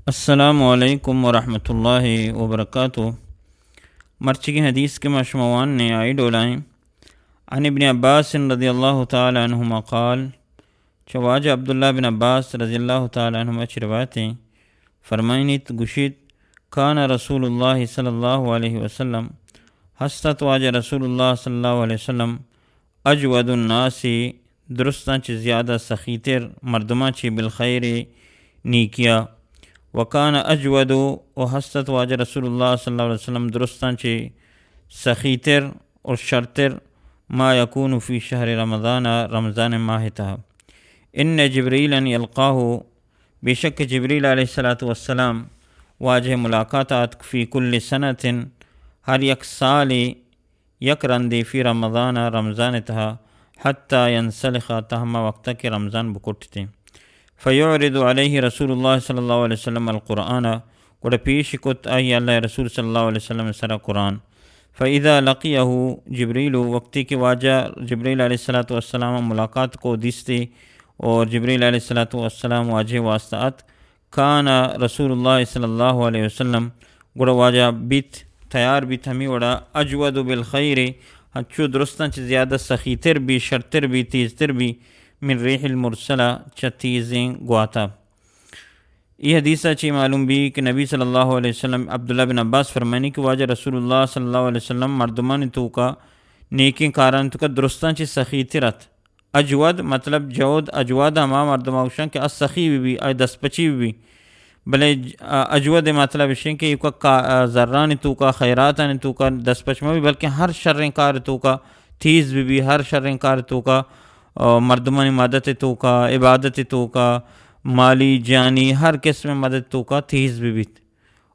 السلام علیکم ورحمۃ اللہ وبرکاتہ۔ مرچیگیں حدیث کہ ما شما وانیں آئی ڈولائیں۔ عن ابن عباس رضی اللہ تعالی عنہما قال، چہ واجہ عبداللہ بن عباس رضی اللہ تعالی عنہما چہ روایتیں، فرمائنیت، گوشیت، کان رسول اللہ صلی اللہ علیہ وسلم، ہستت واجہ رسول اللہ صلی اللہ علیہ وسلم، اجود الناس، درستاں چہ زیادہ سخیتر، مردماں چہ بالخیر، نیکیا۔ وکان اجود، و ہستت واجہ رسول اللہ صلی اللہ علیہ وسلم درستاں چہ سخیتر و شرتر، ما یکون فی شہر رمضان، رمضان ماہ تہا۔ ان جبریلا یلقاہ، بے شک جبریل علیہ الصلوۃ والسلام واجہ ملاقات آتک، فی کل سنۃ، ہر یک سالے، یک رندے، فی رمضان، رمضان تہا، حتی ینسلخ، تا ہما وقتا کہ رمضان بکٹتیں۔ فیعرض علیہ رسول اللہ صلی اللہ علیہ وسلم القرآن، گڑا پیش کت آئی اللہ رسول صلی اللہ علیہ وسلم سرا قرآن۔ فاذا لقیہ جبریل، وقتی کہ واجہ جبریل علیہ الصلوۃ والسلام ملاقات کو، دیستی، اور جبریل علیہ الصلوۃ والسلام واجہ واسطہ ات، کان رسول اللہ صلی اللہ علیہ وسلم، گڑا واجہ بیت، تیار بیت ہمی وڑا، اجود بالخیر، ہنچو درستاں چہ زیادہ سخیتر بی، شرتر بی، تیزتر بی، من ریح المرسلہ، چہ تیزیں گواتا۔ ای حدیث چی معلوم بی کہ نبی صلی اللہ علیہ وسلم، عبداللہ بن عباس فرمانی کہ واجہ رسول اللہ صلی اللہ علیہ وسلم مردمانی توکا، نیکیں کارانی توکا درستاں چہ سخیتر ات۔ اجود مطلب جود، اجود ہما مردم گوشن کہ آ سخی بی بی، آ دست پچی بی بی۔ بلے ج-، آ، اجود مطلب اشیں کہ ایوکا کا-، آ، زرانی توکا، خیراتانی توکا دست پچ مہ بی، بلکہ ہر شریں کار توکا تیز بی بی، ہر شریں کار توکا، آ، مردمانی مدد توکا، عبادت توکا، مالی، جانی، ہر قسم مدد توکا تیز بی بیت۔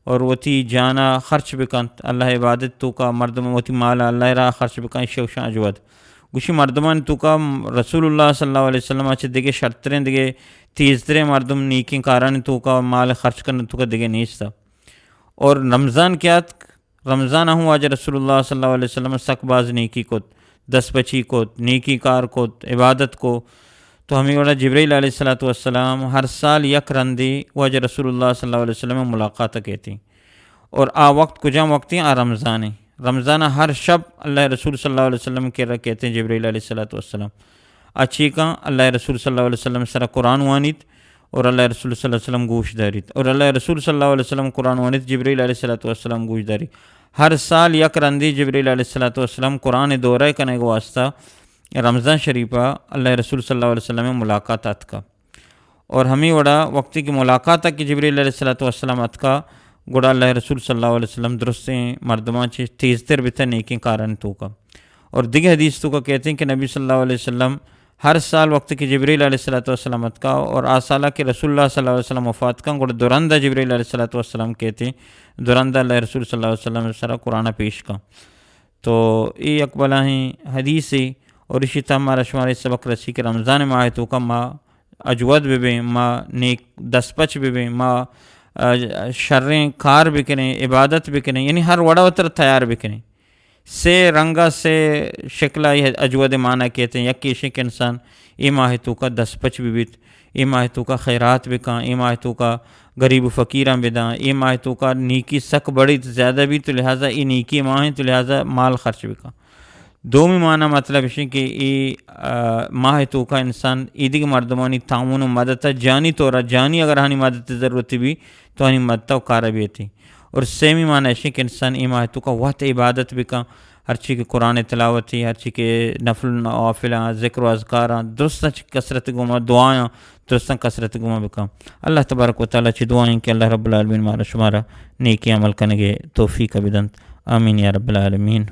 اور وتی جانا خرچ بکنت، اللہ عبادت توکا مردم وتی مالا اللہ راہ خرچ بکن، ایشی گوشن اجود۔ گوشی مردمان توکا رسول اللہ صلی اللہ علیہ وسلم چہ دگہ شرتریں، دگہ تیزتریں مردم نیکیں کارانی توکا، مال خرچ کرنے توکا دگہ نیستا۔ اور رمضان کہ آتک، رمضان ہوں واجہ رسول اللہ صلی اللہ علیہ وسلم سک باز نیکی کت، دست پچی کت، نیکی کار کت، عبادت کو۔ تو ہمیں وڑا جبرائیل علیہ الصلوۃ والسلام ہر سال یک رندی واجہ رسول اللہ صلی اللہ علیہ وسلم ملاقات کیتی۔ اور آ وقت کجام وقتی؟ آ رمضان ہیں۔ رمضان ہر شب اللہ رسول صلی اللہ علیہ وسلم کے رکھتے ہیں جبرائیل علیہ الصلوۃ والسلام۔ اچھی کن اللہ رسول صلی اللہ علیہ وسلم سر قرآن وانیت اور اللہ رسول صلی اللہ علیہ وسلم گوش داریت۔ اور اللہ رسول صلی اللہ علیہ وسلم قرآن وانیت، جبرائیل علیہ الصلوۃ والسلام گوش داری۔ ہر سال یک رندی جبرائیل علیہ الصلوۃ والسلام قرآن دورہ کنگ واسطہ رمضان شریفہ اللہ رسول صلی اللہ علیہ وسلم ملاقات آتکا۔ اور ہمیں وڑا وقتی کہ ملاقات کہ جبرائیل علیہ الصلوۃ والسلام آتکا، گڑا اللہ رسول صلی اللہ علیہ وسلم درستیں مردمان چہ تیزتر بیتا نیکیں کارانی توکا۔ اور دگہ حدیث توکا کہتے ہیں کہ نبی صلی اللہ علیہ وسلم ہر سال وقت کہ جبرائیل علیہ الصلوۃ والسلام آتکا اور آ سالا کہ رسول اللہ صلی اللہ علیہ وسلم وفات کن، گڑا دورندا جبرائیل علیہ الصلوۃ والسلام کہتے ہیں، دورندا اللہ رسول صلی اللہ علیہ وسلم سرا قرآن پیش کن۔ تو اے یک بلاہیں حدیثے اور اشی تا مارا شمارے سبق رسی کہ رمضان ماہ توکا ما اجود ببیں، ما نیک دست پچ ببیں، ما، آ، شریں کار بکنیں، عبادت بکنیں، یعنی ہر وڑا وتر تیار بکنیں۔ سے رنگا، سے شکلا اے اجود معنی کہتے ہیں۔ یکی اشیں کہ انسان اے ماہ توکا دست پچ ببیت، اے ماہ توکا خیرات بکاں، اے ماہ توکا غریب و فقیراں بداں، اے ماہ توکا نیکی سک بڑی زیادہ بیت، تو لہذا اے نیکی ماہ ہیں، تو لہذا مال خرچ بکاں۔ دومی معنی مطلب اشیں کہ اے، آ، ماہ توکا انسان ایدگہ مردمانی تعاون و مدد جانی طورا، جانی اگر ہانی مدد ضرورت بی تو ہانی مدد و کار بیتی۔ اور سیمی معنی اشیں کہ انسان اے ماہ توکا وت عبادت بکاں، ہرچی کہ قرآن تلاوتی، ہرچی کہ نفل و نوافلاں، ذکر و اذکاراں، درستاں چہ کثرت گوما، دعایاں درستاں کثرت گوما بکاں۔ اللہ تبارک و تعالی چہ دعائیں کہ اللہ رب العالمین مارا شمارا نیکی عمل کنگے توفیق بدنت۔ آمین یا رب العالمین۔